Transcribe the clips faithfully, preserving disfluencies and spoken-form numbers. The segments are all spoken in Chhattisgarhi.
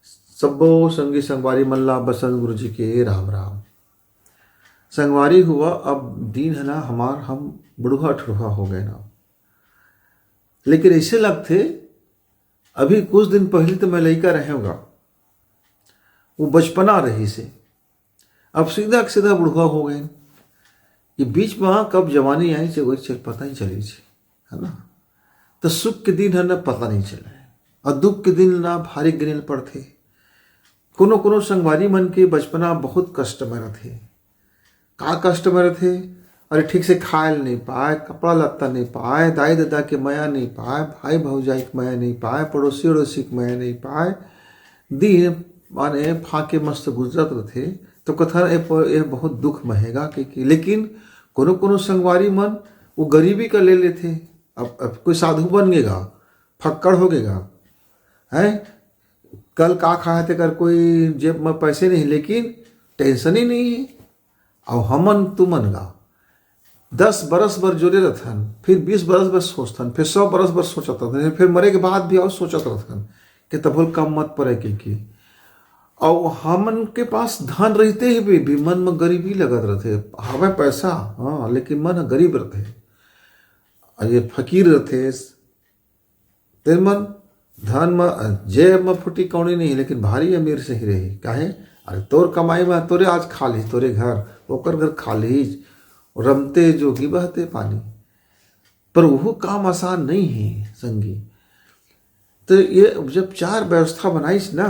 सब्बो संगी संगवारी मन ला बसंत गुरु जी के राम राम। संगवारी हुआ, अब दिन है ना हमार, हम बुढ़वा ठुढ़वा हो गए ना, लेकिन ऐसे लगथे अभी कुछ दिन पहले तो मैं लइका रहे होगा, वो बचपना रहिसे, अब सीधा के सीधा बुढ़वा हो गए। ये बीच में कब जवानी आई से कोई चल, पता नहीं चली से, है ना? तो सुख के दिन है ना पता नहीं चले, और दुख के दिन ना भारी गिने ल पड़थे। कोनो कोनो संगवारी मन के बचपना बहुत कष्ट में रथे। का कष्ट में रथे? अरे, ठीक से खाए ल नहीं पाए, कपड़ा लत्ता नहीं पाए, दाई ददा के मया नहीं पाए, भाई भौजाई के मया नहीं पाए, पड़ोसी अड़ोसी के मया नहीं पाए, दिन माने फाके मस्त गुजरत रथे। तो कथन ए प-, ए बहुत दुख महेगा कि, कि लेकिन कोनो कोनो संगवारी मन वो गरीबी का ले लेथे। अब, अब कोई साधु बन गेगा, फक्कड़ हो गेगा, हैं? कल का खाए तेकर कोई जेब में पैसे नहीं, लेकिन टेंशन ही नहीं है। और हमन तुमन गा दस बरस बर जोरे रथन, फिर बीस बरस बर सोचथन, फिर सौ बरस बर सोचत रथन, फिर मरे के बाद भी और सोचत रथन कि तभो ल कम मत पड़े के, की। और हमन के पास धन रहते ही भी, भी मन में गरीबी लगत रहथे। हवे पैसा, हाँ, लेकिन मन गरीब रहथे, और ये फकीर रहथे। तेन मन धन म, जेब म फुटी कौड़ी नहीं, लेकिन भारी अमीर सही रही। काहे? अरे, तोर कमाई म तोरे आज खा ली, तोरे घर, ओकर घर खा ली, रमते जोगी बहते पानी। पर वो काम आसान नहीं है, संगी। तो ये जब चार व्यवस्था बनाइस ना,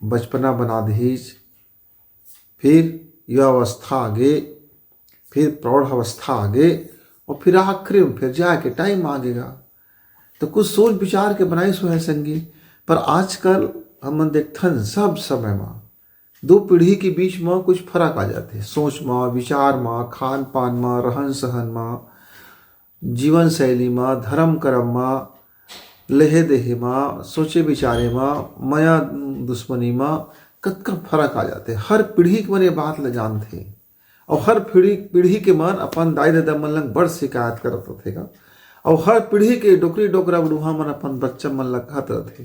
बचपना बना दीस, फिर युवावस्था आगे, फिर प्रौढ़ावस्था आगे, और फिर आखिरी में फिर जाके टाइम आगेगा। तो कुछ सोच विचार के बनाइस हे संगी। पर आजकल हमन देखथन, सब समय में दो पीढ़ी के बीच में कुछ फर्क आ जाथे, सोच में, विचार में, खान पान में, रहन सहन में, जीवन शैली म, धर्म करम म, लेहे देहे म, सोचे विचारे म, मया दुश्मनी म कतका फरक आ जाथे। हर पीढ़ी के मन ये बात ल जानथे, अउ हर पीढ़ी, पीढ़ी के मन अपन दाई ददा मन ल बड़ शिकायत करत रथे गा, अउ हर पीढ़ी के डोकरी डोकरा बुढ़वा मन अपन बच्चा मन ल कहत रथे,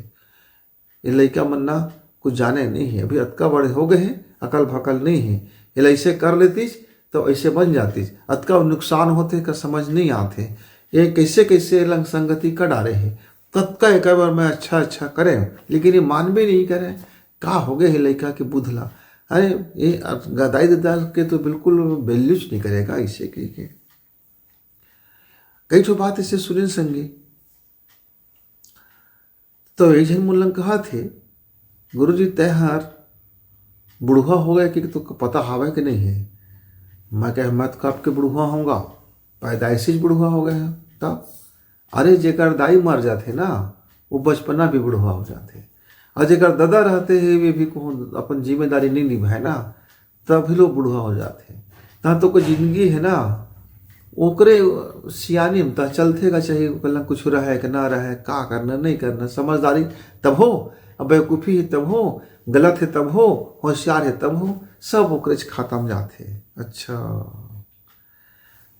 ये लइका मन ना कुछ जाने नहीं है, अभी अतका बड़े हो गए हैं, अकल भकल नहीं है, ये ऐसे कर लेतीस तो ऐसे बन जातीस, अतका नुकसान होथे का समझ नहीं आथे। ये कैसे कैसे लंग संगति कर डारे है, कतका एक बार मैं अच्छा अच्छा करे, लेकिन ये मानबे नहीं करे। का हो गए है लइका के बुध ला? अरे, ये दाई ददा के तो बिल्कुल वैल्यूज नहीं करेगा इसे कह के। कई ठो बात इसे सुने संगी, तो एक झन मोला कहा थे, "गुरुजी, तैं हर बुढ़वा हो गए कि तो पता हवे कि नहीं है?" मैं कहे, "मैं तो कब के बुढ़वा होऊंगा, पैदाइशी बुढ़वा हो गए हैं।" तब, अरे, जेकर दाई मर जाथे ना, वो बचपना भी बुढ़वा हो जाथे, और जेकर ददा रहते हैं, वे भी कहूँ अपन जिम्मेदारी नहीं निभाए ना, तभी लोग बुढ़वा हो जाथे। तहाँ तो कोई जिंदगी है ना, ओकरे सियानी में तहाँ चलथे का चाहिए, ओकर लंग कुछ रहे कि ना रहे, का करना, नहीं करना, समझदारी तब हो, अब बेवकूफ़ी है तब हो, गलत है तब हो, होशियार है तब हो, सब ओकरे च खत्म जाथे। अच्छा,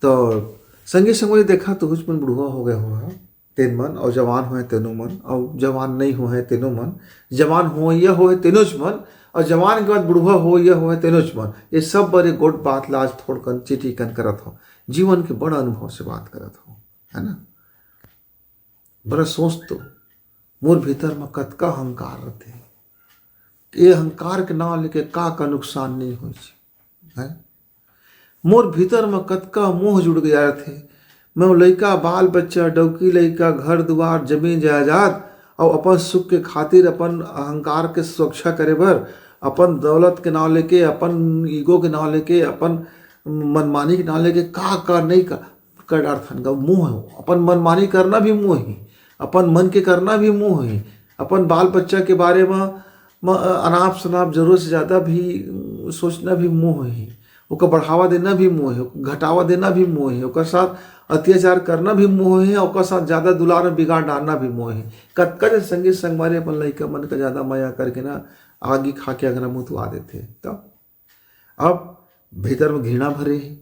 तो संगी संगवारी देखा, तुहूँच मन बुढ़वा हो गए हो, तेन मन, अउ जवान होए तेनो मन, अउ जवान नहीं होए तेनो मन, जवान होइया होए तेनोच मन, अउ जवान के बाद बुढ़वा होइया होए तेनोच मन, ये सब बर एक गोट बात ला आज थोड़कन चिटिकन करत हो, जीवन के बड़ा अनुभव से बात करत हो, है ना? बड़ा सोच तो, मोर भीतर म कतका अहंकार रथे, ये अहंकार के नाव लेके का का नुकसान नहीं होइस, है? मोर भीतर म कतका मोह जुड़ गया रथे। मैं वो लइका, बाल बच्चा, डौकी लइका, घर दुआर, जमीन जायदाद, अउ अपन सुख के खातिर, अपन अहंकार के सुरक्षा करे बर, अपन दौलत के नाव लेके, अपन ईगो के नाव लेके, अपन मनमानी के नाव लेके का का नहीं का कर डारथन गा। मोह, अपन मनमानी करना भी मोह ही, अपन मन के करना भी मोह ही, अपन बाल बच्चा के बारे में म-, अनाप शनाप जरूरत से ज़्यादा भी, अम, सोचना भी मोह ही, ओकर बढ़ावा देना भी मोह ही, ओकर घटावा देना भी मोह ही, ओकर साथ अत्याचार करना भी मोह ही, ओकर साथ ज़्यादा दुलार में बिगाड़ डालना भी मोह ही। कतका जन संगी संगवारी अपन लइका मन का ज़्यादा मया करके ना आगी खा के अगरा मुतवा देथे। तब अब भीतर में घृणा भरे हे।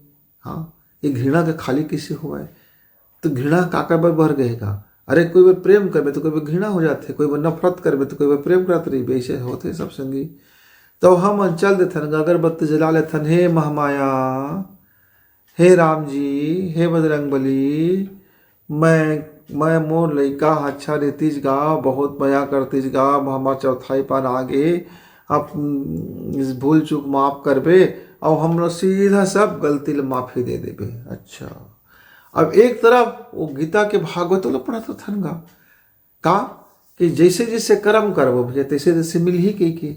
हाँ, ये घृणा के खाली कैसे होवय? तो घृणा काकर बर भर गए का? अरे, कोई बर प्रेम करबे तो कोई बर घृणा हो जाथे, कोई बर नफरत करबे तो कोई बर प्रेम करत रहिबे, ऐसे होथे सब संगी। तो हम चल देथन, अगरबत्ती जला लेथन, हे महमाया, हे राम जी, हे बजरंग बली, मैं मैं मोर लइका ह अच्छा रहितिस गा, बहुत मया करतिस गा, अब हमर चौथाई पान आ गे, अब, उम, भूल चूक माफ करबे, अउ हमला सीधा सब गलती ल माफी दे देबे। अच्छा, अब एक तरफ वो गीता के भागवत ल पढ़त रथन गा, का कि जैसे जैसे कर्म करबो भैया, तैसे तैसे मिलही कहिके,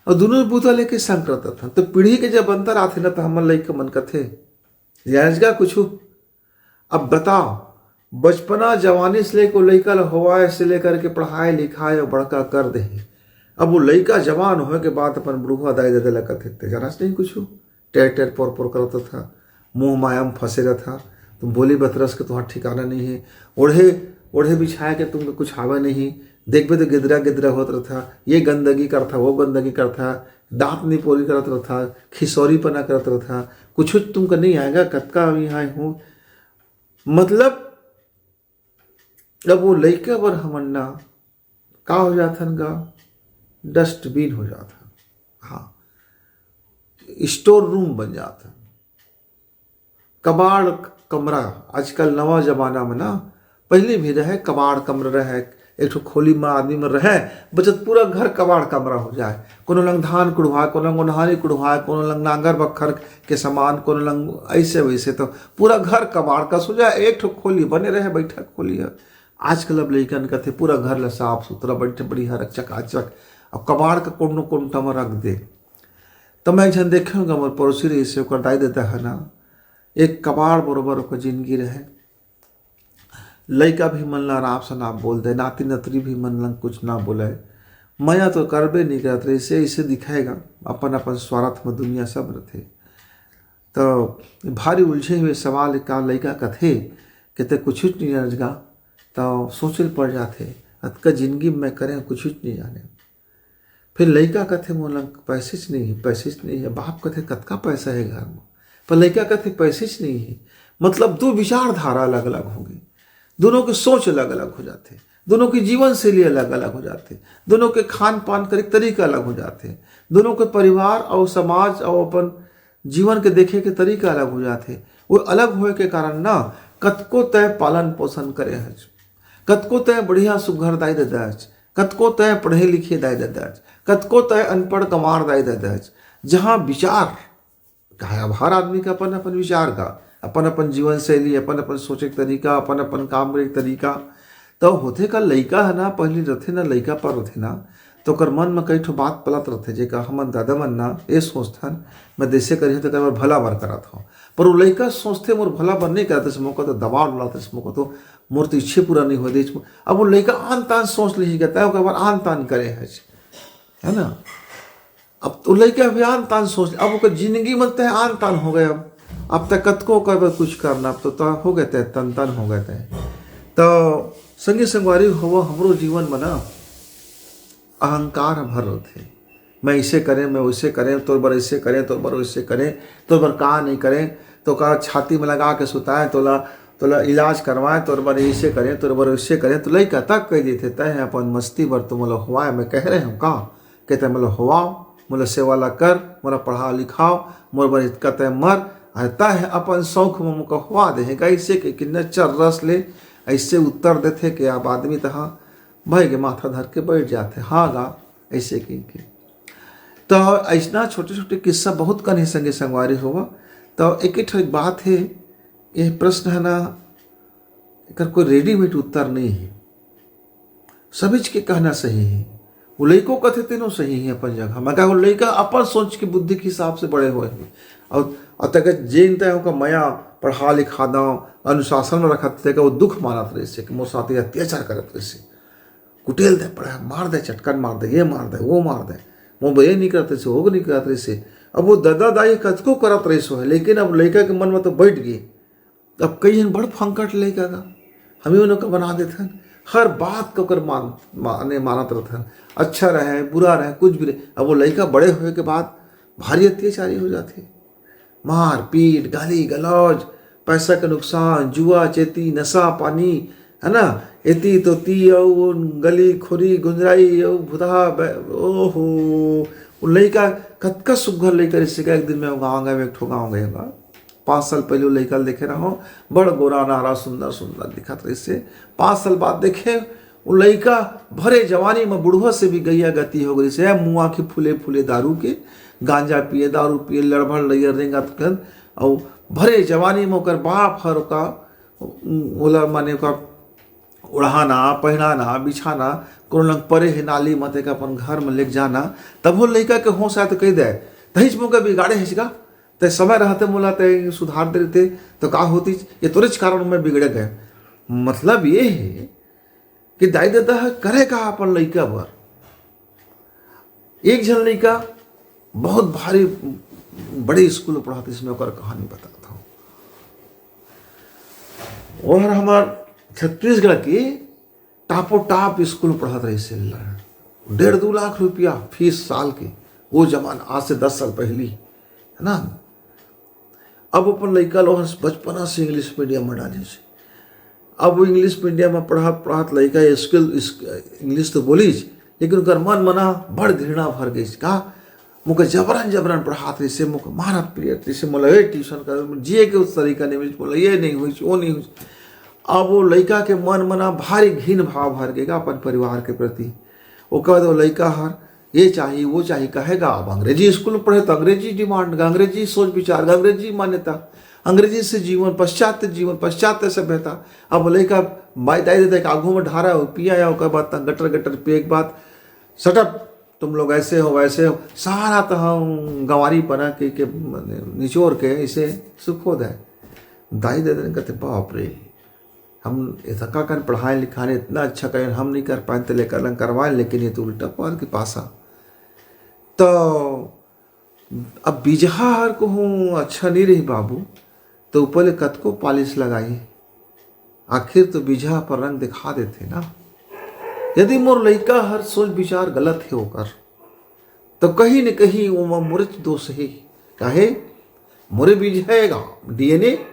अउ दुनों बुता लेके संग रथन। तो पीढ़ी के जब अंतर आथे ना, तो हमर लइका मन कथे, "जानस का कुछू?" अब बताओ, बचपना, जवानी से लेके लइका ल होवाए से लेकर के पढ़ाई लिखाए अउ बड़का कर देहे। अब वो लइका जवान होए के बाद अपन बुढ़वा दाई ददा ल कथे, "ते जानस नहीं कुछू, टेर टेर पोर पोर करत था, मोह माया में फंसे रहता, तुम बोली बतरस के तुम्हार ठिकाना नहीं है, ओढ़े ओढ़े बिछाए के तुमको कुछ आवे नहीं, देखबे तो गिदरा गिदरा होत रहता, ये गंदगी करता, वो गंदगी करता, दांत निपोरी करत रहता, खिसौरीपना करत रहता, कुछ तुमको नहीं आएगा, कतका अभी आए हूँ।" मतलब, अब वो लइका बर हमन ना का हो जाथन गा, डस्टबिन हो जाथन। हाँ, स्टोर रूम बन जाथन। कबाड़ कमरा, आजकल नवा जमाना में ना, पहले भी रहे, कबाड़ कमरा रहे, एक ठो खोली में आदमी में रहे, बचत पूरा घर कबाड़ कमरा हो जाए। कोनो लंग धान कुढ़वाए, कोनो लंग ओन्हारी कुढ़वाए, कोनो लंग नांगर बखर के सामान, कोनो लंग ऐसे वैसे, तो पूरा घर कबाड़ कस हो जाए। एक ठो खोली बने रहे, बैठक खोली है। आजकल अब लइकन कथे पूरा घर ला साफ सुथरा, बढ़िया, बढ़िया रख, चकाचक। अब कबाड़ का कोनो कोंटा में रख दे। तो मैं एक झन देखे हूँ, हमर पड़ोसी रहिसे, ओकर दाई ददा ह ना, एक कबाड़ बरोबर ओकर जिंदगी रहे। लइका भी मन ला आराम से ना बोल दे, नाती नतरी भी मन ला कुछ ना बोले, मया तो करबे नहीं करत रहिसे, इसे दिखाएगा अपन अपन स्वार्थ में दुनिया सब रथे। तो भारी उलझे हुए सवाल का लइका कथे, कहते कुछ नहीं जानस गा, तो सोचे ल पड़ जाथे, अतका जिंदगी में मैं करे कुछ नहीं जाने। फिर लइका कथे, "मोर लंग पैसेच नहीं है, पैसेच नहीं है।" बाप कथे, "कतका पैसा है घर में?" पर लइका कथे, "पैसेच नहीं है।" मतलब, दो विचारधारा अलग-अलग हो गई, दोनों की सोच अलग-अलग हो जाथे, दोनों की जीवन शैली अलग-अलग हो जाथे, दोनों के खान-पान करे के तरीका अलग हो जाथे, दोनों के परिवार अउ समाज अउ अपन जीवन के देखे के तरीका अलग हो जाथे। वो अलग होए के कारण ना, कतको तय पालन पोषण करे हच, कतको तय बढ़िया सुघर दाई ददा हच, कतको तय पढ़े लिखे दाई ददा हच, कतको तय अनपढ़ गंवार दाई ददा हच, जहाँ विचार का है, अब हर आदमी का अपन अपन विचार का, अपन अपन जीवन शैली, अपन अपन सोचे के तरीका, अपन अपन काम करे के तरीका। तो होथे का, लइका है ना, पहली रथे ना, लइका पर रथे ना, तो ओकर मन में कई ठो बात पलत रथे, जेकर हमन ददा मन ना ए सोचथन, मैं जैसे करिहूँ तो ओकर बर भला बर करत हूँ। पर वो लइका सोचथे, "मोर भला बर नहीं करत, से मोका तो दबाव डालत, से मोका तो, मोर तो इच्छे पूरा नहीं होए देच।" अब वो लइका आन तान सोच लिही, कहता है, ओकर बर आन तान करे है, है ना? अब तो लइका भी आन तान सोच, अब ओकर जिंदगी में तय आन तान हो गए। अब, अब तक कतको ओकर बर कुछ करना, अब तो तय हो गए, तय तन तन हो गए तय। तो संगी संगवारी हो, हमरो जीवन में ना अहंकार ह भर रथे। मैं इसे करें, मैं वैसे करें, तोर बर ऐसे करें, तोर बर वैसे करें, तोर बर का नहीं करें, तो का छाती में लगा के सुताएं, तोला, तोला इलाज करवाएं, तोर बर ऐसे करें, तोर बर वैसे करें, तो लइका तक कह देथे, "तय है अपन मस्ती बर तो मोला होवाए, मैं कह रहे हूँ का?" कहते, "मोला होवाओ, मोला सेवा ला कर, मोला पढ़ा लिखाओ, मोर बर इतका तय मर, अरे तय है अपन शौक में मोका होवा दे है।" ऐसे के किन्ना चर्रस ले ऐसे उत्तर देथे कि अब आदमी तहा भाई के माथा धर के बैठ जाथे, "हाँ गा," ऐसे कह के। तो ऐसना छोटे-छोटे किस्सा बहुत कन हे संगी संगवारी होवा। तो एक एक ठो एक बात हे, ये प्रश्न है ना, एकर कोई readymade उत्तर नहीं है। सभी के कहना सही है। वो लइको कथे तेनो सही है अपन जगह। मैं कहा, वो लइका अपन सोच के बुद्धि के हिसाब से बड़े हुए हैं। और, और तक जेन तय होकर मया पढ़ा लिखा दाओ, अनुशासन में रखत, तेका वो दुख मानत रहिसे कि मोर साथ ये अत्याचार करत रहिसे। कुटेल दे पड़ा, मार दे, चटकन मार दे, ये मार दे, वो मार दे, वो ये नहीं करत रहिसे, वो नहीं करत रहिसे। अब वो ददा दाई कतको करत रहिस होहे, लेकिन अब लइका के मन में तो बैठ गई। अब कई झन बड़ फंकट लइका का, हमी उन्हों का बना देथन, हर बात को कर मान, माने मानत रहथन, अच्छा रहे, बुरा रहे, कुछ भी रहे। अब वो लइका बड़े होए के बाद भारी अत्याचारी हो जाथे। मार पीट, गाली गलौज, पैसा के नुकसान, जुआ चेती, नशा पानी, है ना? एती तोती अउ गली खोरी गुंजराई अउ भुतहा बै-, ओहो, वो लइका कतका सुग्घर लइका रहिस हे। एक दिन मैं गाँव गए, एक ठो गाँव गए हँव, पाँच साल पहले वो लइका ल देखे रहूँ, बड़ गोरा नारा सुंदर सुंदर दिखत रहिस हे। पाँच साल बाद देखे, वो लइका भरे जवानी में बुढ़वा से भी गइया गति हो गइस हे। मुआ के फूले फूले दारू के, गांजा पिए, दारू पिए, लड़भड़ लइया रेंगत कन, अउ भरे जवानी में ओकर बाप हर ओका, ओला माने ओका ओढ़ाना, पहिनाना, बिछाना, कोनो लंग परे हे नाली म, तेका अपन घर म लेके जाना, तभो लइका के होश आय त कहि दे, "तहीच मोके बिगाड़े हस गा, तैं समय रहते मोला तैं सुधार दे रहिते, त का होतिस? ये तोरेच कारण मैं बिगड़े गए।" मतलब ये हे कि दाई ददा ह करे का अपन लइका बर। एक झन लइका बहुत भारी बड़े स्कूल में पढ़ात रहिस, मैं ओकर कहानी बतात हँव। ओहर हमर छत्तीसगढ़ के टापो टाप स्कूल में पढ़ात रहिस हे। डेढ़ दू लाख रुपया फीस साल के, वो जमाना, आज से दस साल पहली, है ना? अब अपन लइका ल ओहर बचपना से इंग्लिश मीडियम में डालिस हे। अब वो इंग्लिश मीडियम में पढ़ात पढ़ात लइका स्कूल, इस-, इंग्लिश तो बोलिस, लेकिन ओकर मन मना बड़ घृणा भर गइस। का मोके जबरन जबरन पढ़ात रहिस हे, मोके मारत पीटत रहिस हे, मोला ये ट्यूशन कर, जिए के उस तरीका नहीं मिलिस, मोला ये नहीं होइस, वो नहीं होइस। अब वो लइका के मन मना भारी घिन भाव भर गे गा अपन परिवार के प्रति। ओकर बाद वो लइका हर ये चाही, वो चाही कहे गा। अब अंग्रेजी स्कूल में पढ़े त अंग्रेजी डिमांड गा, अंग्रेजी सोच विचार गा, अंग्रेजी मान्यता, अंग्रेजी से जीवन, पाश्चात्य जीवन, पाश्चात्य सभ्यता। अब लइका बाई दाई ददा के आगू में ढारा हो, पिया या ओकर बाद तक गटर गटर पिए के बाद, "Shut up, तुम लोग ऐसे हो, वैसे हो", सारा तो हम गंवारी पना के, के निचोड़ के ऐसे सुखो दे। दाई ददा कथे, "बाप रे, हम इतना कन पढ़ाए लिखाए, इतना अच्छा करें, हम नहीं कर पाए, तो लेकर लंग करवाए, लेकिन ये तो उल्टा पार के पासा।" तो अब बिजहा हर कहूँ अच्छा नहीं रही बाबू, तो ऊपर ले कतको पालिश लगाई, आखिर तो बिजहा पर रंग दिखा देथे ना। यदि मोर लइका हर सोच विचार गलत हे ओकर, तो कहीं न कहीं ओमा मोरेच दोष हे। काहे? मोरे बिजहा हे गा, डीएनए।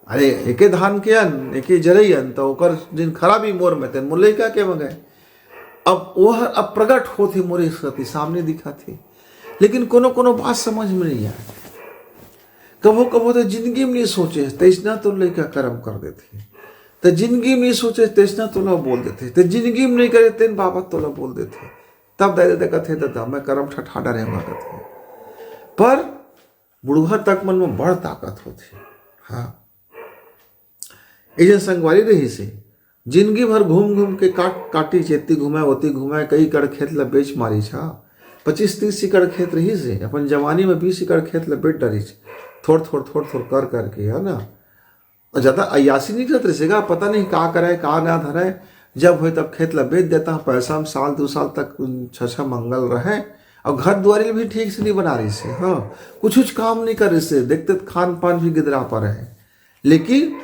अरे, एके धान के अन, एके जरई अन, तो ओकर जिन खराबी मोर में, तेन मोर लइका के में गे। अब ओह अब प्रगट होथे मोरे स्थिति सामने दिखत हे, लेकिन कोनो कोनो बात समझ में नहीं आए। कभो कभो तो जिंदगी में नहीं सोचे, तैसना तो लइका करम कर देथे। तो जिंदगी में नहीं सोचे, तैसना तोला बोल देथे। तो जिंदगी में नहीं करे, तेन बाबत तोला बोल देथे। तब दाई ददा कथे, "ददा, मैं करम ठठा डरे हँव," कथे। पर बुढ़वा तक मन में बड़ ताकत होथे। हाँ, एक झन संगवारी रहिस हे, जिंदगी भर घूम घूम के काट काटिस, एती घुमाय, ओती घुमाय, कई एकड़ खेत ल बेच मारिस। हाँ, पच्चीस तीस एकड़ खेत रहिस हे, अपन जवानी में बीस एकड़ खेत ल बेच डारिस, थोड़ थोड़ थोड़ थोड़ कर करके, है ना। और ज्यादा अय्यासी नहीं करत रहिस हे गा, पता नहीं का करय, का ना धरय, जब होय तब खेत ल बेच देता, पैसा में साल दू साल तक छछा मंगल रहय, और घर दुआरी ल भी ठीक से नहीं बना रहिस हे। हाँ, कुछ कुछ काम नहीं करे रहिस हे, देखते तो खान पान भी गिदरा परे हे। लेकिन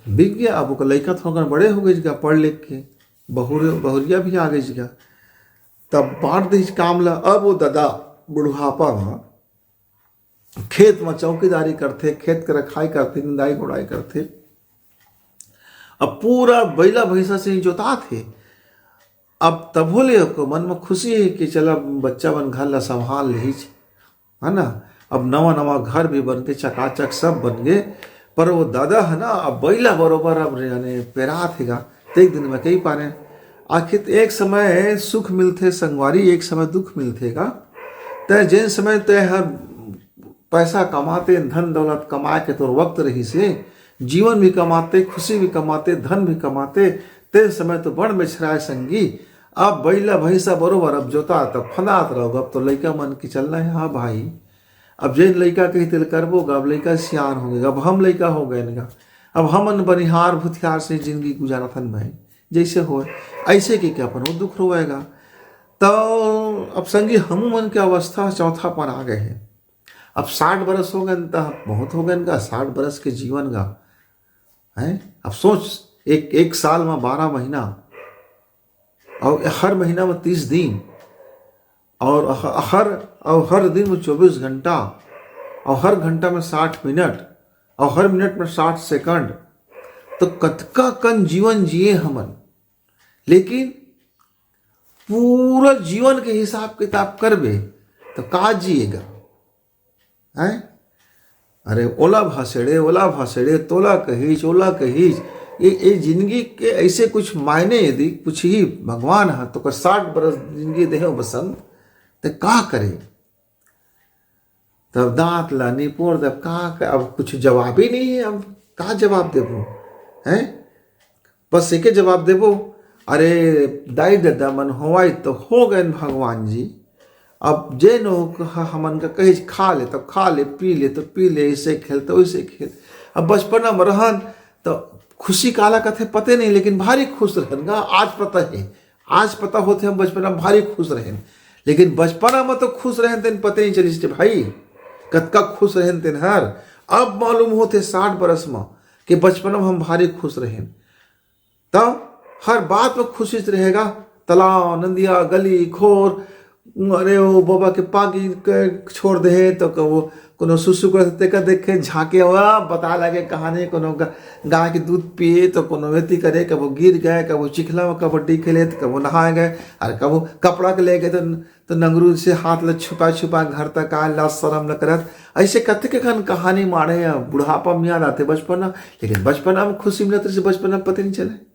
बिक गया, अब ओकर लइका थोड़कन बड़े हो गइस गा, पढ़ लिख के बहुर-, बहुरिया भी आ गइस गा, तब बांट दिस काम ला। अब वो ददा बुढ़ापा म खेत म चौकीदारी करथे, खेत के रखाई करथे, निंदाई गोड़ाई करथे। अब पूरा बइला भैंसा से ही जोतात हे। अब तभो ले ओकर मन म खुशी हे कि चला बच्चा मन घर ला संभाल लिहिच, है ना। अब नवा नवा घर भी बन के चकाचक सब बन गे, पर वो ददा है ना, अब बइला बरोबर अब रे-, यानी पेरात हे गा, ते एक दिन में कही पारे। आखिर एक समय सुख मिलथे संगवारी, एक समय दुख मिलथे गा। तय जेन समय तय हर पैसा कमाते, धन दौलत कमाए के तोर वक्त रहिस हे, जीवन भी कमाते, खुशी भी कमाते, धन भी कमाते, तेन समय तो बड़ मेछराए संगी। अब बइला भैंसा बरोबर अब जोतात, अब फंदात रहो, अब तो लइका मन के चलना हे। हाँ भाई, अब जेन लइका कही तेल करबो गा, अब लइका सियान हो गे, अब हम लइका हो गए गा, अब हमन बनिहार भुथियार से जिंदगी गुजारत हन भाई, जैसे होय ऐसे के, के अपन वो दुख रोएगा। तो अब संगी हमू मन के अवस्था चौथा पर आ गए हे। अब साठ बरस हो गए त बहुत हो गए गा, साठ बरस के जीवन गा, हैं? अब सोच, एक, एक साल में बारह महीना और हर महीना में तीस दिन और ह-, हर, और हर दिन में चौबीस घंटा और हर घंटा में साठ मिनट और हर मिनट में साठ सेकंड, तो कतका कन जीवन जिए हमन, लेकिन पूरा जीवन के हिसाब किताब करबे तो का जिएगा? हैं? अरे, ओला भाषेड़े, ओला भाषेड़े, तोला कहीच, ओला कहीच। ये, ये जिंदगी के ऐसे कुछ मायने यदि कुछ ही भगवान ह तो कर साठ बरस जिंदगी देहे बसंत, ते का करे? तब दांत ला निपोर दे, का क-, अब कुछ जवाब ही नहीं है, अब का जवाब देबो? हैं? बस एके जवाब देबो, अरे दाई ददा मन होवाई तो हो गए भगवान जी। अब जे नो ह-, हमन का कही खा ले तो खा ले, पी ले तो पी ले, ऐसे खेल तो वैसे खेल। अब बचपना में रहन तो खुशी काला कथे पते नहीं, लेकिन भारी खुश रहन गा। आज पता है, आज पता होथे हम बचपना में भारी खुश रहेन, लेकिन बचपना में तो खुश रहेन तेन पते नहीं चलिस रे भाई, कतका खुश रहेन तेन हर। अब मालूम होथे साठ बरस में कि बचपना में हम भारी खुश रहेन। तब हर बात में खुशी से रहेगा, तालाब, नदिया, गली, खोर, अरे वो बाबा के पागी के छोड़ दे तो कबो कोनो सुसु कर तेका देखे झांके हुआ बता लगे कहानी, कोनो ग-, गाय के दूध पिए तो कोनो वेती करे, कबो गिर गए, कबो चिखला में कबड्डी खेले तो कबो नहाए गए, और कबो कपड़ा के ले गए तो, तो नंगरू से हाथ ल छुपा छुपा घर तक आए, लाज शरम न करत। ऐसे कतेक कन कहानी माने या बुढ़ापा में याद आते बचपना, लेकिन बचपना में खुशी मिलत रही, बचपना में पता नहीं चले।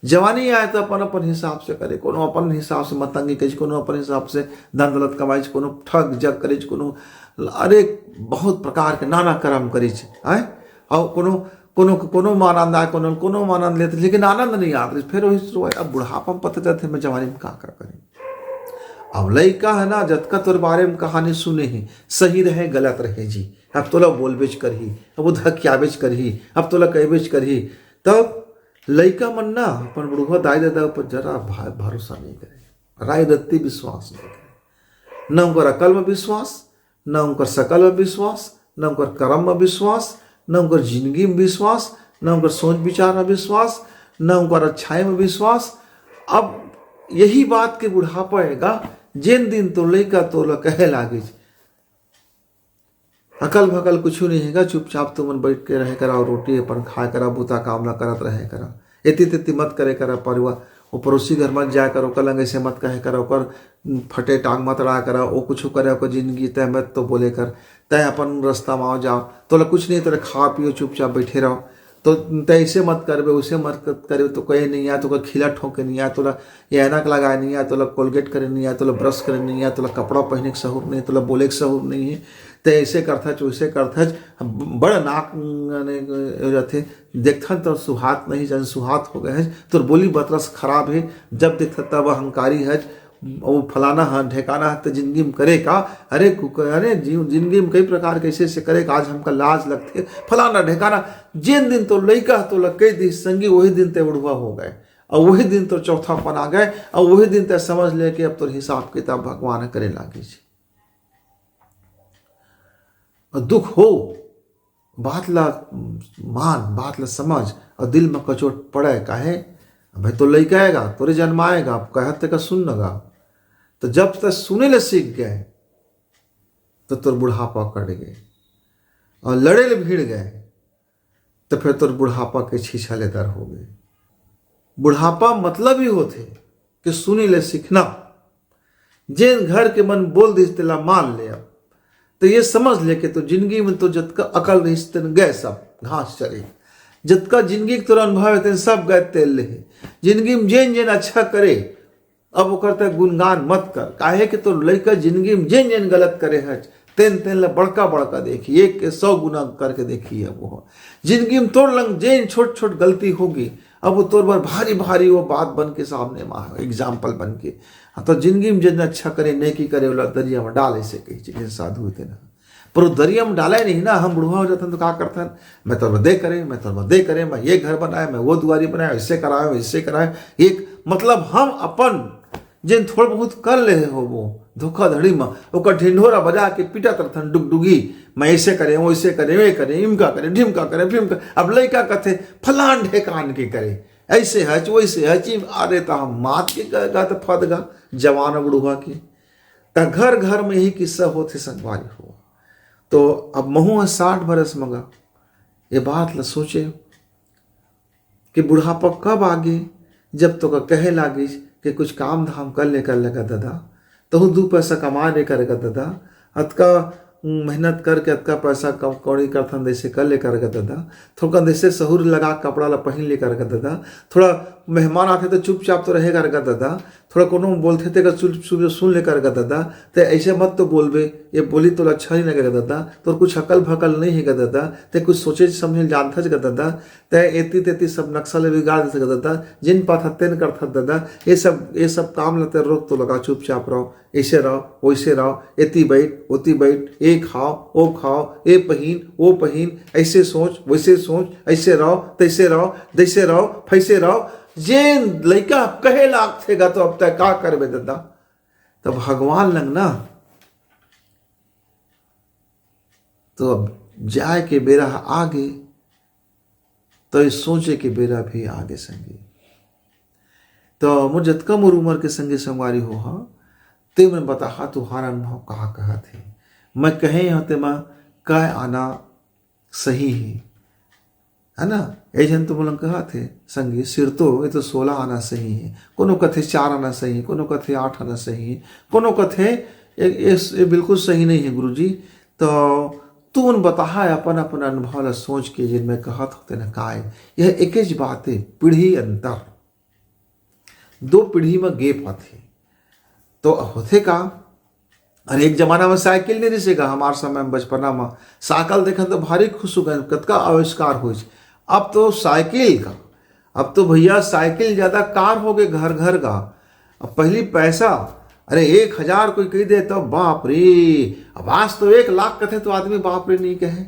जवानी आए तो अपन अपन हिसाब से करे, कोनो अपन हिसाब से मतंगी करिच, कोनो अपन हिसाब से धन दौलत कमाइच, कोनो ठग जग करिच, कोनो अरे बहुत प्रकार के नाना कर्म करिच, हैं? और कोनो कोनो कोनो में आनंद आए, कोनो कोनो में आनंद लेते, लेकिन आनंद नहीं आते, फिर वही शुरू है। अब बुढ़ापा में पता चलते मैं जवानी में का का करें। अब लइका है ना, जतका तोर बारे में कहानी सुने ही, सही रहे गलत रहे जी, अब तोला बोलबेच करही, अब वो धकियाबेच करही, अब तोला कहबेच करही। तब लइका मन ना अपन बुढ़वा दाई ददा ऊपर जरा भा-, भरोसा नहीं करे, राय रत्ती विश्वास नहीं करे, न उनकर अकल में विश्वास, न उनकर सकल में विश्वास, न उनकर कर्म में विश्वास, न उनकर जिंदगी में विश्वास, न उनकर सोच विचार में विश्वास, न उनकर अच्छाई में विश्वास। अब यही बात के बुढ़ापा आएगा, जेन दिन तो लइका तोला कहे लागे, अकल भकल कुछ नहीं हैगा, चुपचाप तुमन बैठ के रहे करा, रोटी अपन खाए करा, बुता काम ला करत रहे करा, एती तेती मत करे करा, परिवार वो पड़ोसी घर मत जाए करा, ओकर लंग ऐसे मत कहे करा, ओकर फटे टांग मत अड़ा करा, वो कुछ करे, ओकर जिंदगी तय मत तो बोले कर, तय अपन रास्ता में आओ जाओ, तोला कुछ नहीं, तोला खा पियो चुपचाप बैठे रहो। तो तय ऐसे मत करबे, उसे मत करबे, तो कहे नहीं आए, तो खिला ठोके नहीं आए, तोला ये ऐनक लगाए नहीं आए, तोला कोलगेट करे नहीं आए, तोला ब्रश करे नहीं आए, तोला कपड़ा पहने के सहूर नहीं, तोला बोले के सहूर नहीं है, तय ऐसे करथच, वैसे करथच, बड़ नाक, माने, हो जाथे, देखथन तो सुहात नहीं, जन सुहात हो गए हैं, तोर बोली बतरस खराब है, जब देखथन तब अहंकारी है, वो फलाना है, ढेकाना है, तो जिंदगी में करे का? अरे कुकर, अरे जीव, जिंदगी में कई प्रकार के ऐसे ऐसे करे का, आज हमका लाज लगथे, फलाना ढेकाना। जिन दिन तो लइका तो लग कह दी संगी, वही दिन ते बुढ़वा हो गए, और वही दिन तो चौथापन आ गए, और वही दिन ते समझ ले कि अब तो हिसाब किताब भगवान करे लागी। और दुख हो, बात ला मान, बात ला समझ, और दिल में कचोट पड़े, काहे? भाई तो लइका आएगा, तोरे जन्म आएगा, अब कहत तेका सुन नगा। तो जब तक सुने ले सीख गए, तो तोर बुढ़ापा कट गए, और लड़े ले भिड़ गए, तो फिर तोर बुढ़ापा के छीछा लेदर हो गए। बुढ़ापा मतलब ही होथे कि सुनी ले सीखना। जेन घर के मन बोल दिस तेला मान ले। अब तो ये समझ ले कि तो जिंदगी में तो जतका अकल रहिस तेन गए सब घास चरे, जतका जिंदगी के तोर अनुभव है तेन सब गए तेल ले। जिंदगी में जेन जेन अच्छा करे, अब ओकर ते गुणगान मत कर, काहे कि तोर लइका जिंदगी में जेन जेन गलत करे हच, तेन तेन ला बड़का बड़का देखी, एक के सौ गुना करके देखी। अब वो जिंदगी में तोर लंग जेन छोट छोट गलती होगी, अब वो तोर बर भारी भारी वो बात बन के सामने में आए, एग्जाम्पल बन के। हाँ, तो जिंदगी में जेन अच्छा करे, नेकी करे, ओला दरिया में डाल, ऐसे कही चीजें साधु होते ना। पर वो दरिया में डाला ही नहीं ना, हम बुढ़वा हो जाते हैं तो का करते हैं, मैं तो दे करे, मैं तो दे करे, मैं ये घर बनाए, मैं वो दुआरी बनाए, ऐसे कराए, वैसे कराए। एक मतलब हम अपन जेन थोड़ बहुत कर ले हो वो धोखाधड़ी में, ओकर ढिंढोरा बजा के पीटत रहथन डुगडुगी, मैं ऐसे करे, वैसे करे, ये करे, इमका करे, ढिमका करे, फिमका। अब लइका कथे फलान ढेकान के करे, ऐसे हच, वैसे हच, अरे त हम मात के ग-, गत फद गा, जवान बुढ़वा के। त घर घर में यही किस्सा होथे संगवारी हो। तो अब महू ह साठ बरस मगा, ये बात ल सोचे, कि बुढ़ापा कब आगे, जब तोका कहे लागिस कि कुछ काम धाम कर ले, कर ले गा ददा, तहूँ दू पैसा कमा ले कर गा ददा, अतका मेहनत करके अतका पैसा कम कौड़ी करथन, जैसे कर ले कर गा ददा, थोड़ा जैसे सहूर लगा कपड़ा ला पहिन ले कर गा ददा, थोड़ा मेहमान आथे तो चुपचाप तो रहे कर गा ददा, थोड़ा कोनो बोलथे ते का चुप चुप सुन ले कर गा ददा, ते ऐसे मत तो बोलबे, ये बोली तोला अच्छा नहीं लगेगा ददा, तोर कुछ अकल भकल नहीं है गा ददा, ते कुछ सोचे समझे जानथच गा ददा, ते एती तेती सब नक्शा ले बिगाड़ देथे गा ददा, जिन पाथा तेन करथा ददा, ये सब, ये सब काम ला ते रोक तो लगा, चुपचाप रहो, ऐसे रहो, वैसे रहो, एती बैठ, ओती बैठ, ये खाओ, वो खाओ, ये पहिन, वो पहिन, ऐसे सोच, वैसे सोच, ऐसे रहो, तैसे रहो, जैसे रहो, फैसे रहो। जे लइका कहे लागथे गा, तो अब तय का करबे ददा? तब भगवान लंग ना, तो अब जाए के बेरा ह आगे, तो ये सोचे के बेरा भी आगे संगी। तो मोर जतका मोर उम्र के संगी संगवारी हो हा, ते मन बताहा तुहार अनुभव का कहत हे। मैं कहे हंव ते मा काय आना सही हे, है ना? ये झन तो मोला कहत हे संगी, सिर तो ये तो सोलह आना सही हे, कोनो कथे चार आना सही हे, कोनो कथे आठ आना सही हे, कोनो कथे ये, ये, ये बिल्कुल सही नहीं है गुरुजी। तो तुमन बताहा अपन अपन अनुभव ला सोच के, जिन मैं कहत होते ना काय, यह एकेच बात हे, पीढ़ी अंतर, दो पीढ़ी में गैप आथे। तो होथे का, अरे एक जमाना में साइकिल नहीं रिसे गा, हमार समय में बचपना में साइकिल देखन तो भारी खुश हो गए, कतका आविष्कार होइस। अब तो साइकिल का, अब तो भैया साइकिल ज्यादा कार हो गए घर घर का। अब पहली पैसा, अरे एक हजार कोई कह दे तो बाप रे, अब आज तो एक लाख कथे तो आदमी बाप रे नहीं कहे।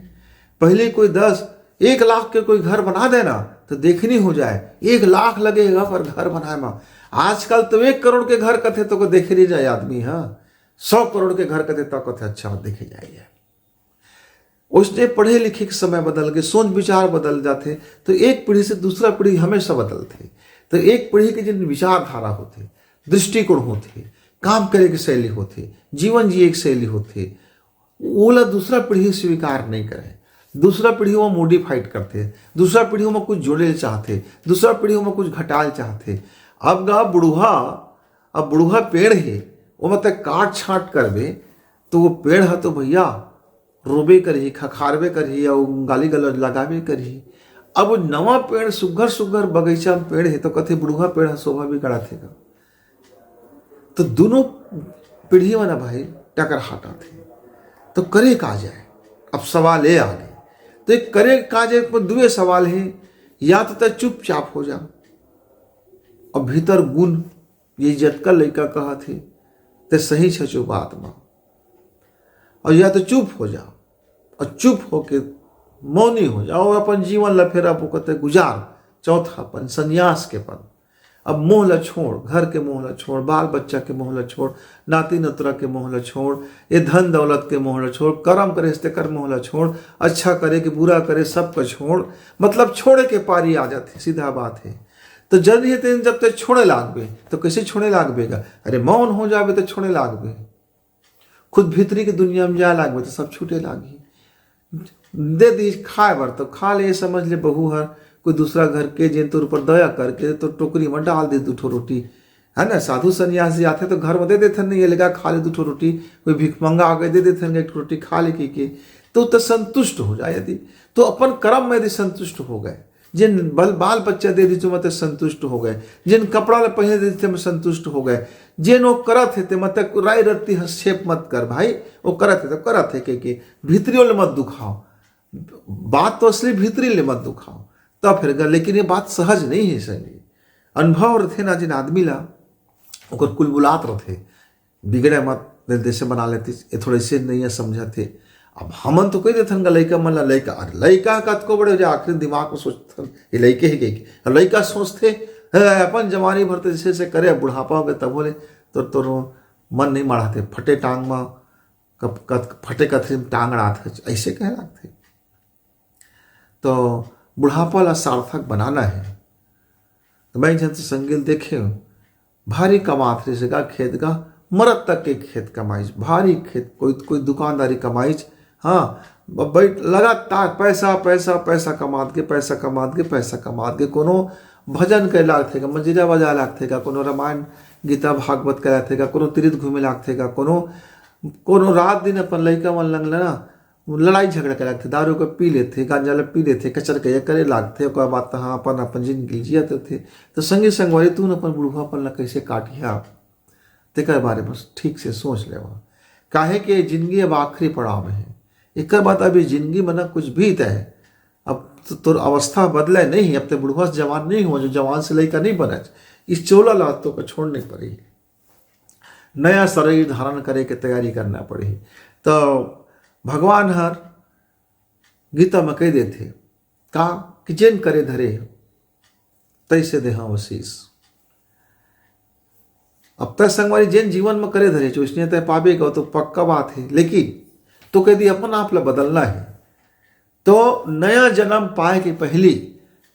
पहले कोई दस, एक लाख के कोई घर बना देना तो देखनी हो जाए, एक लाख लगेगा पर घर बनाए में। आजकल तो एक करोड़ के घर कथे तो को देखे नहीं जाए आदमी, हाँ, सौ करोड़ के घर कथे तो कथे अच्छा देखे जाए। उसने पढ़े लिखे के समय बदल के सोच विचार बदल जाथे, तो एक पीढ़ी से दूसरा पीढ़ी हमेशा बदलथे। तो एक पीढ़ी के जिन विचारधारा होथे, दृष्टिकोण होथे, काम करे के शैली होथे, जीवन जिए के शैली होथे, ओला दूसरा पीढ़ी स्वीकार नहीं करे। दूसरा पीढ़ी वो मॉडिफाइड करथे, दूसरा पीढ़ी वो कुछ जोड़े ल चाहथे, दूसरा पीढ़ी वो कुछ घटाए ल चाहथे। अब गा बुढ़वा, अब बुढ़वा पेड़ हे, वो मतलब काट छाट करबे, तो वो पेड़ ह तो भैया रोबे करही, खखारबे करही, अउ गाली गलौज लगाबे करही। अब नवा पेड़, सुग्घर सुग्घर बगीचा में पेड़ हे, तो कथे बुढ़वा पेड़ ह शोभा बिगाड़त हे गा। तो दोनों पीढ़ी में ना भाई टकराहट आथे, तो करे का जाए? अब सवाल ये आ गए, तो एक करे का जाए पर दुए सवाल हे, या तो तय चुपचाप हो जा, अब भीतर गुण, ये जतका लइका कहत हे, ते सही छचो बात मा, और या तो चुप हो जा, और चुप होके मौनी हो जा, और अपन जीवन ला फेर आप कहते गुजार। चौथा अपन संन्यास के पन, अब मोह ला छोड़, घर के मोह ला छोड़, बाल बच्चा के मोह ला छोड़, नाती नतरा के मोह ला छोड़, ये धन दौलत के मोह ला छोड़, करम करे से तेकर मोह ला छोड़, अच्छा करे कि बुरा करे सबका छोड़, मतलब छोड़े के पारी आ जाथे, सीधा बात हे। तो जब ये तेन जब तक छोड़े लागबे, तो कैसे छोड़े लागबे गा? अरे मौन हो जाबे तो छोड़े लागबे, खुद भीतरी के दुनिया में जाए लागबे तो सब छूटे लागही। दे दी खाए बर तो खा ले, समझ ले बहू हर कोई दूसरा घर के, जेन तोर ऊपर दया करके तो टोकरी में डाल दे दू ठो रोटी, है ना? साधु सन्यासी आथे तो घर में दे देथन, नहीं ये लेगा खा ले दू ठो रोटी, कोई भिखमंगा आके दे देथन एक ठो रोटी खा ले के, के, तो तो संतुष्ट हो जाए। यदि तो अपन कर्म में यदि संतुष्ट हो गए, जेन बल बाल बच्चा दे दी तो मत संतुष्ट हो गए, जेन कपड़ा ले पहने दे दी ते में संतुष्ट हो गए, जेन वो करत हे ते मत राय रत्ती हस्तक्षेप मत कर भाई, वो करत हे तो करत हे के, के भीतरी ले मत दुखाओ। बात तो असली भीतरी ले मत दुखाओ, तब फिर ग-, लेकिन ये बात सहज नहीं है संगी। अनुभव रथे ना जिन आदमी ला, ओकर कुलबुलात रथे, बिगड़े मत, निर्देश बना लेती, ये थोड़ा इसे नहीं है समझाते। अब हमन तो कह देथन गा लइका मन ला, लइका, अरे लइका कतको बड़े हो जाए, आखिरी दिमाग में सोचथन, ये लइके ही गई। अब लइका सोचथे, "हे, अपन जवानी भर तो जैसे से करे, अब बुढ़ापा हो गए तब बोले, तो तोर मन नहीं माढ़ाथे, फटे टांग में, कप-, कत-, फटे कथरी में टांग अड़ात है", ऐसे कहे लागथे। तो बुढ़ापा ला सार्थक बनाना है। तो मैं एक झन से संगी ल देखे हूँ, भारी कमात रहिस गा खेत गा, मरत तक के खेत कमाइस, भारी खेत, कोई, कोई दुकानदारी कमाइस, हाँ, अब बैठ लगातार पैसा, पैसा, पैसा कमात के, पैसा कमात के, पैसा कमात के, कोनो भजन करे लागथे का, मंजीरा बजाए लागथे का, कोनो रामायण, गीता, भागवत करे लागथे का, कोनो तीर्थ घूमे लागथे का, कोनो, कोनो रात दिन अपन लइका मन लंग ना लड़ाई झगड़ा करे लागथे, दारू के पी लेथे, गांजा ल पी लेथे, कचर के ये करे लागथे, ओकर बाद तहाँ अपन, अपन जिंदगी जियत रथे। तो संगी संगवारी, तू न अपन बुढ़ापन ला कैसे काटिहा, तेकर बारे में ठीक से सोच लेवा, काहे के जिंदगी अब आखिरी पड़ाव में है। एकर बाद अभी जिंदगी में ना कुछ भी तय, अब तो तोर अवस्था बदले नहीं, अब ते बुढ़वा से जवान नहीं हो, जो जवान से लइका नहीं बनच। इस चोला ला तो का छोड़ने पड़ी, नया शरीर धारण करे के तैयारी करना पड़ी। तो भगवान हर गीता में कह देथे का कि जेन करे धरे हो, तैसे देहा आशीष। अब तय संगवारी जेन जीवन में करे धरे हो, उसने तय पाबे का, तो पक्का बात है, लेकिन तो कह दी अपन आप ला बदलना है। तो नया जन्म पाए के पहली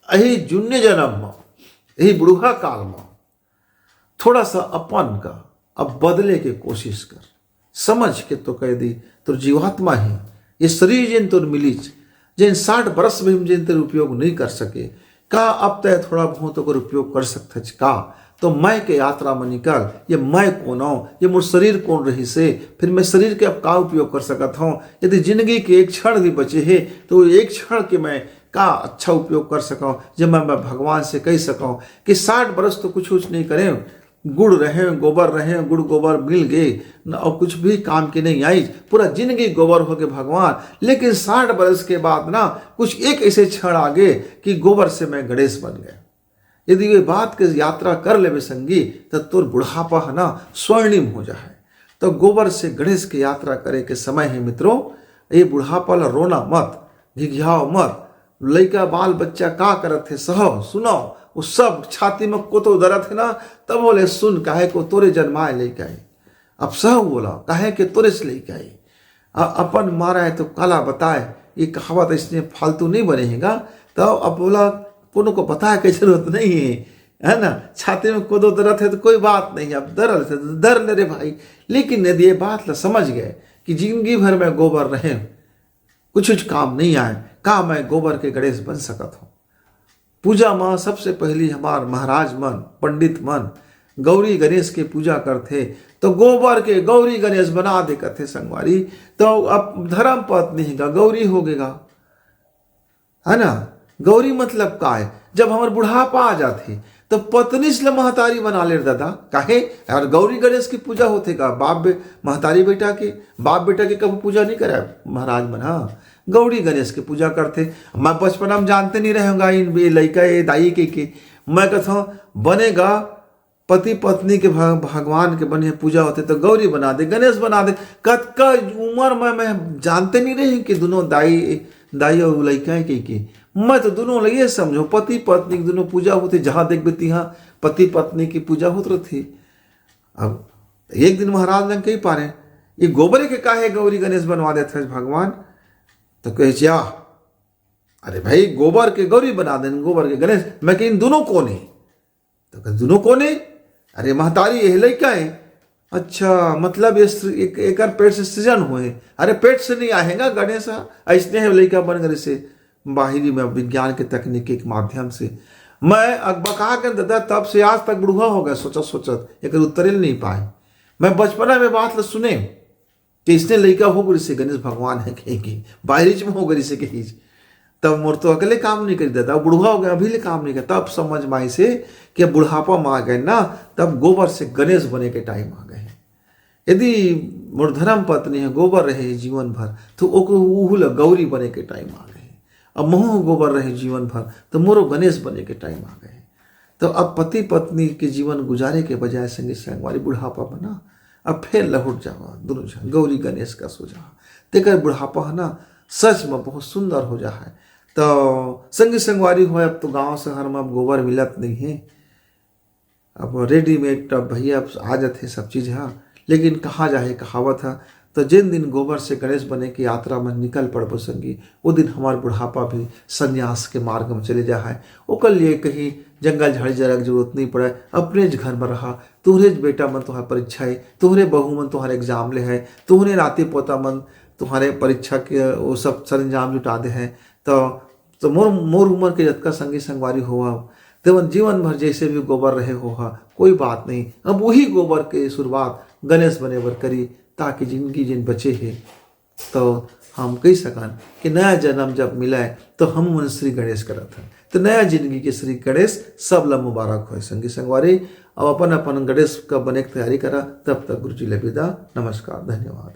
यही जून्य जन्म में, यही बुढ़ा काल में थोड़ा सा अपन का अब बदले के कोशिश कर। समझ के तो कह दी, तोर जीवात्मा है, ये शरीर जेन तोर मिलीच, जेन साठ बरस में हम जेन तेर उपयोग नहीं कर सके, का अब तय थोड़ा बहुत ओकर उपयोग कर सकथच का? तो मैं के यात्रा में निकल, ये मैं कौन हूँ, ये मोर शरीर कौन रही से, फिर मैं शरीर के अब का उपयोग कर सकत हूँ? यदि जिंदगी के एक क्षण भी बचे है, तो एक क्षण के मैं का अच्छा उपयोग कर सकूँ, जब मैं, मैं भगवान से कह सकूँ कि साठ बरस तो कुछ, कुछ नहीं करें, गुड़ रहे, गोबर रहे, गुड़ गोबर मिल गए न, और कुछ भी काम के नहीं आई, पूरा जिंदगी गोबर हो गए भगवान। लेकिन साठ बरस के बाद ना कुछ एक ऐसे क्षण आ गए कि गोबर से मैं गणेश बन गया। यदि ये बात के यात्रा कर लेवे संगी, तो तोर बुढ़ापा है ना स्वर्णिम हो जाए। तो गोबर से गणेश के यात्रा करे के समय है मित्रों, ये बुढ़ापा ला रोना मत, घिघियाओ मत। लइका बाल बच्चा का करत हे, सहव, सुनव, वो सब छाती में कोतो दरत हे ना, तब बोले सुन, काहे को तोरे जन्माए लइका है। अब सहव बोला, काहे के तोरे से लइका है। अ-, अपन मारा है तो काला बताए, ये कहावत इसने फालतू नहीं बने हैगा। तो अब बोला, कोनो को बताए के जरूरत नहीं है, है ना? छाती में कोदो दरत है तो कोई बात नहीं, अब दरल से दर ले रे भाई। लेकिन यदि ये बात ला समझ गए कि जिंदगी भर में गोबर रहे, कुछ कुछ काम नहीं आए, का मैं गोबर के गणेश बन सकत हूँ? पूजा म सबसे पहली हमार महाराज मन, पंडित मन गौरी गणेश के पूजा करथे, तो गोबर के गौरी गणेश बना दे कथे संगवारी। तो अब धर्म पत्नी ही का गौरी हो गेगा, है ना? गौरी मतलब का है? जब हमर बुढ़ापा आ जाथे, तो पत्नी से ल महतारी बना ले दादा। काहे? यार, गौरी गणेश की पूजा होथे का? बाप बे-, महतारी बेटा के, बाप बेटा के कभी पूजा नहीं कराए महाराज मन। हाँ, गौरी गणेश के पूजा करथे। मैं बचपना में जानते नहीं रहेगा इन, ये लइका, ये दाई के, के। मैं कहता हूँ, बनेगा पति पत्नी के भ-, भगवान के बने पूजा होथे तो गौरी बना दे, गणेश बना दे। कतका उम्र में मैं जानते नहीं रहे कि दोनों दाई, दाई और लइका है कि, कि। मैं तो दोनों ल ये समझो, पति पत्नी के दोनों पूजा होथे, जहाँ देखबे तिहाँ पति पत्नी की पूजा होत रथे। अब एक दिन महाराज लंग कही पारे, ये गोबरे के काहे गौरी गणेश बनवा देथे भगवान? तो कहे, "जा, अरे भाई, गोबर के गौरी बना देन, गोबर के गणेश।" मैं कही, "इन दोनों कौन है?" तो कहे, "दोनों कौन है?" "अरे महतारी, ये लइका है।" "अच्छा, मतलब ये सृ-, एक, एकर पेट से सृजन हुए?" "अरे पेट से नहीं आएगा गणेश, ऐसने है लइका बन गए से, बाहरी में विज्ञान के तकनीक के माध्यम से।" मैं अकबका के दादा, तब से आज तक बुढ़वा हो गया, सोचत सोचत एकर उत्तरे नहीं पाए। मैं बचपना में बात ल सुने कि इसने लइका हो गई से गणेश भगवान है, कहेगी बाहरी में हो गई से कही। तब मोर तो अकेले काम नहीं करी दादा, बुढ़वा हो गया, अभी ले काम नहीं करता। तब समझ में आई से कि अब बुढ़ापा में आ गए ना, तब गोबर से गणेश बने के टाइम आ गए। यदि मोर धर्म पत्नी है, गोबर रहे जीवन भर, तो ओको उहू ल गौरी बने के टाइम आ गए। अब महू गोबर रहे जीवन भर, तो मोरो गणेश बने के टाइम आ गए। तो अब पति पत्नी के जीवन गुजारे के बजाय संगी संगवारी बुढ़ापा में ना, अब फेर लहुट जावा दोनों झन गौरी गणेश का सोझा। तेकर बुढ़ापा है ना, सच में बहुत सुंदर हो जा है। तो संगी संगवारी हो, अब तो गांव शहर में अब गोबर मिलत नहीं है, अब रेडीमेड अब भैया आ जाते सब चीज, हाँ। लेकिन कहा जाए कहावत है, तो जिन दिन गोबर से गणेश बने की यात्रा में निकल पड़बो संगी, वो दिन हमार बुढ़ापा भी संन्यास के मार्ग में चले जा है। ओकर लिए कहीं जंगल झाड़ी जरा के जरूरत नहीं पड़े, अपने ज घर में रहा। तुहरे ज बेटा मन तुहार परीक्षा है, तुहरे बहू मन तुहार एग्जाम ले है, तुहरे नाती पोता मन तुम्हारे परीक्षा के वो सब सरंजाम जुटा दे हैं। तो तो मोर मोर उम्र के जतका संगी संगवारी होहा, तेमन जीवन भर जैसे भी गोबर रहे होहा, कोई बात नहीं। अब वही गोबर के शुरुआत गणेश बने बर करी, ताकि जिंदगी जिन बचे हे, तो हम कही सकन कि नया जन्म जब मिलय, तो हम मन श्री गणेश करत हन। तो नया जिंदगी के श्री गणेश सब ला मुबारक होय। संगी संगवारी, अब अपन अपन गणेश का बने के तैयारी करा। तब तक गुरुजी ले विदा, नमस्कार, धन्यवाद।